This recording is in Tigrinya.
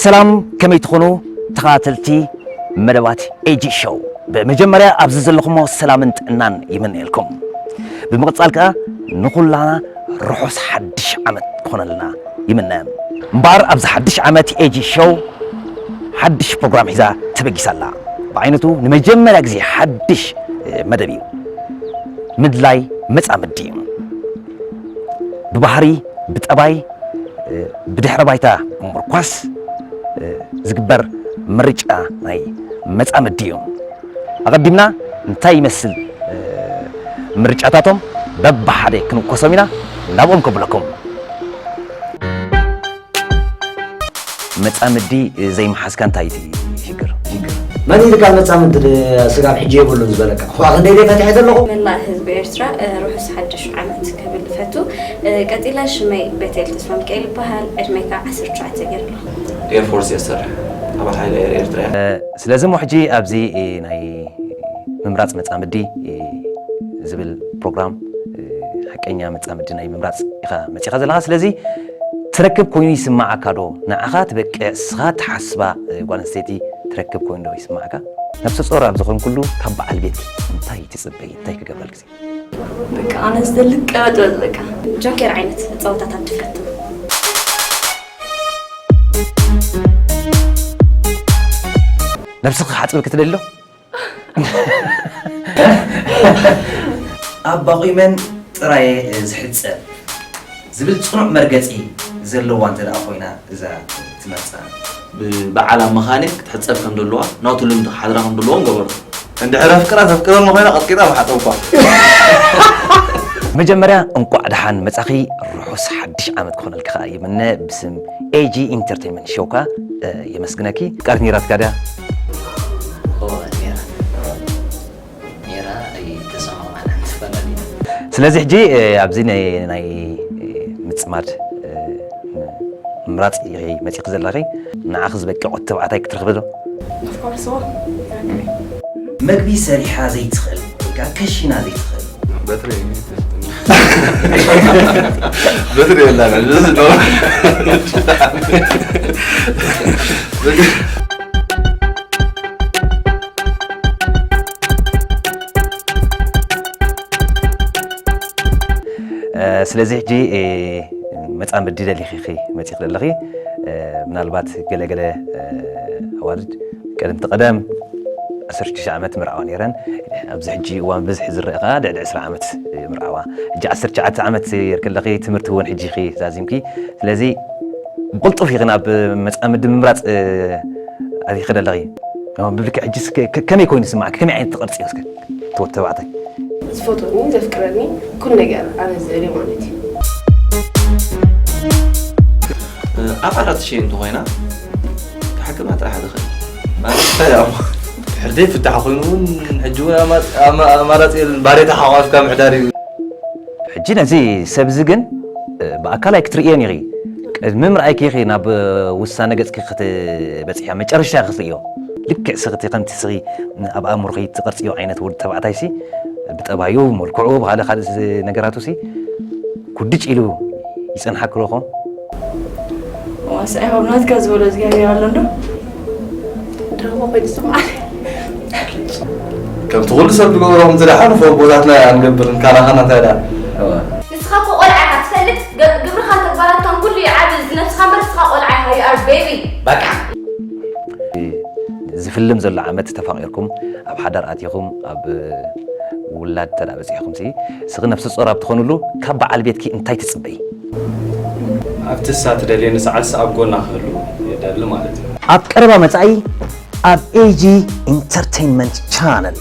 ሰላም፣ ከመይ ትኾኑ ተኸታተልቲ መደባት ኤጂ ሾው? ብመጀመርያ ኣብዚ ዘለኹሞ ሰላምን ጥዕናን ይምነየልኩም። ብምቕጻል ከኣ ንኹላና ርሑስ ሓድሽ ዓመት ክኾነልና ይምነ። እምበኣር ኣብዚ ሓድሽ ዓመት ኤጂ ሾው ሓድሽ ፕሮግራም ሒዛ ተበጊሳ ኣላ። ብዓይነቱ ንመጀመርያ ግዜ ሓድሽ፣ እ፣ መደብ እዩ። ምድላይ መጻምዲ እዩ። ብባህሪ፣ ብጠባይ፣ እ፣ ብድሕረ ባይታ ብምርኳስ፣ እ፣ ዝግበር ምርጫ ናይ መጻምዲ እዩ። ኣቐዲምና እንታይ ይመስል፣ እ፣ ምርጫታቶም በብሓደ ክንውከሶም ኢና፣ ናብኦም ከብለኩም። መጻምዲ ዘይምሓዝካ እንታይ እቲ ሽግር? ሽግር። መን ኢልካ መጻምዲ ስጋብ ሕጂ የብሉን ዝበለካ? እኳ ክንደይ ደይ ፈቲሐ ዘለኹ? መላእ ህዝቢ ኤርትራ፣ እ፣ ርሑስ ሓድሽ ዓመት ክብል እፈቱ። እ፣ ቀጺለ ሽመይ ቤተል ተስፋ ሚካኤል ይበሃል። ዕድመይ ከኣ ዓሰርተ ትሽዓተ ገይረ ኣለኹ። ኤርፎርስ እየ ዝሰርሕ። ኣባል ሓይሊ ኣየር ኤርትራ እየ። እ፣ ስለዚ እሞ ሕጂ ኣብዚ፣ እ፣ ናይ ምምራጽ መጻምዲ፣ እ፣ ዝብል ፕሮግራም፣ እ፣ ሓቀኛ መጻምዲ ናይ ምምራጽ ኢኻ መጺኻ ዘለኻ። ስለዚ ትረክብ ኮይኑ ይስምዓካ ዶ? ንዓኻ ትበቅዕ፣ ንስኻ ትሓስባ፣ እ፣ ጓል ኣንስተይቲ ትረክብ ኮይኑ ዶ ይስምዓካ? ነፍሰ ጾር ኣብ ዝኾንኩሉ ካብ በዓል ቤትኪ እንታይ ትጽበዪ? እንታይ ክገብረልኪ? በቃ ኣነ ዝደሊ ቀበጥ በል በቃ። ጆኬር ዓይነት ጸወታታት ትፈቱ? ነብስኺ ክሓጽበኪ ትደሊ ዶ? ኣብ ባቑመን ጥራየ ዝሕጸብ ዝብል ጽኑዕ መርገጺ ዘለዋ እንተ ደኣ ኮይና እዛ ትመርጻ። ብበዓል ኣብ መኻነ ክትሕጸብ ከም ዘለዋ፣ ናቱ ልምዲ ክሓድራ ከም ዘለዎም ገበርኩ። እንድሕር ኣፍቅራ ተፍቅረኒ ኮይና ቀጥቂጣ ምሓጸብኳ። መጀመርያ እንቋዕ ደሓን መጻኺ፣ ርሑስ ሓድሽ ዓመት ክኾነልኪ ከኣ ይምነ። ብስም ኤጂ ኢንተርቴይንመንት ሾው ከኣ፣ እ፣ የመስግነኪ። ፍቃድ ነይራትካ ድያ? እወ፣ ነይራ። ነይራ ኣይተሰማማዕናን፣ ተፈላለና። ስለዚ ሕጂ፣ እ፣ ኣብዚ ናይ፣ ናይ፣ እ፣ ምጽማድ፣ እ፣ ምምራጽ ኢኺ መጺኺ ዘለኺ። ንዓኺ ዝበቅዕ ተባዕታይ ክትረኽቢ ዶ? Of course፣ እወ። መግቢ ሰሪሓ ዘይትኽእል ወይ ከኣ ከሺና ዘይትኽእል። በትሪ በትሪ የላን። እ፣ ስለዚ ሕጂ፣ እ፣ መጻምዲ ደሊኺ ኢኺ መጺኺ ዘለኺ። እ፣ ምናልባት ገለ ገለ፣ እ፣ ኣዋልድ ቀደምቲ ቀደም ዓሰርተ ሽዱሽተ ዓመት ምርዓዋ ነይረን። ኣብዚ ሕጂ እዋን ብዝሒ ዝረአ ከኣ ልዕሊ ዕስራ ዓመት ምርዓዋ። ሕጂ ዓሰርተ ትሽዓተ ዓመት ኢርኪ ኣለኺ፣ ትምህርቲ እውን ሕጂ ኢኺ ዛዚምኪ። ስለዚ ብቕልጡፍ ኢኺ ናብ መጻምዲ ምምራጽ፣ እ፣ ኣቲኺ ዘለኺ። ብልክዕ ሕጂ እስከ ከ-፣ ከመይ ኮይኑ ይስምዓኪ? ከመይ ዓይነት ትቐርጽዮ እስከ? ትወ-፣ ተባዕታይ። ዝፈትወኒ፣ ዘፍቅረኒ፣ ኩሉ ነገር ኣነ ዝደልዮ ማለት እዩ። ኣብ ኣራት ሺሕ እንተኾይና፣ ክሓክማ ጥራሕ ዝኽእል። ማለት፣ ያው፣ ድሕር ዘይፍታሕ ኮይኑ እውን፣ ሕጂ እውን ኣማ-፣ ኣማ-፣ ኣማራጺ የለን፣ ባሬታ ሓቋፍካ ምሕዳር እዩ። ሕጂ ነዚ ሰብ እዚ ግን፣ እ፣ ብኣካል ኣይክትርእዮን ኢኺ። ቅድሚ ምርኣይኪ ኢኺ ናብ ውሳነ ገጽኪ ክትበጽሒ፣ ኣብ መጨረሻ ኢኺ ክትርእዮ። ልክዕ ስኽቲ ከምቲ ስኺ ኣብ ኣእምሮኺ ትቐርጽዮ ዓይነት ወዲ ተባዕታይሲ፣ ብጠባዩ፣ መልክዑ፣ ብኻልእ ካልእ ነገራቱሲ፣ ኩድጭ ኢሉ ይጸንሓኪ ዶ ኾን? ዋስኣ ይኹን ናትካ ዝበሎ እግዚኣብሔር ኣሎ እንዶ? ድራማ ኮይኑ ይስምዓኒ። ከምቲ ኩሉ ሰብ ዝገብሮ ከምቲ ደሓን ፎ ቦታትና ንገብር፣ ንካላኻና እንታይ ደኣ? እዋ። ንስኻ እኮ ቆልዓ ኢኻ ትፈልጥ፣ ገ-፣ ግብርኻን ተግባራትካን ኩሉ ይዓብዝ፣ ነብስኻ እምበር ንስኻ ቆልዓ ኢኻ፣ you are baby። በቃ። ዝፍልም ዘሎ ዓመት ተፋቒርኩም ኣብ ሓዳር ኣቲኹም ኣብ ውላድ እንተ ደኣ በጺሕኩም ሲ፣ እስኺ ነፍሰ ጾር ኣብ ትኾኑሉ ካብ በዓል ቤትኪ እንታይ ትጽበዪ? ኣብቲ እሳ ትደልየኒ ሰዓትስ ኣብ ጎና ክህሉ የደሊ ማለት እዩ። ኣብ ቀረባ መጻኢ ኣብ ኤጂ ኢንተርቴይንመንት ቻነል።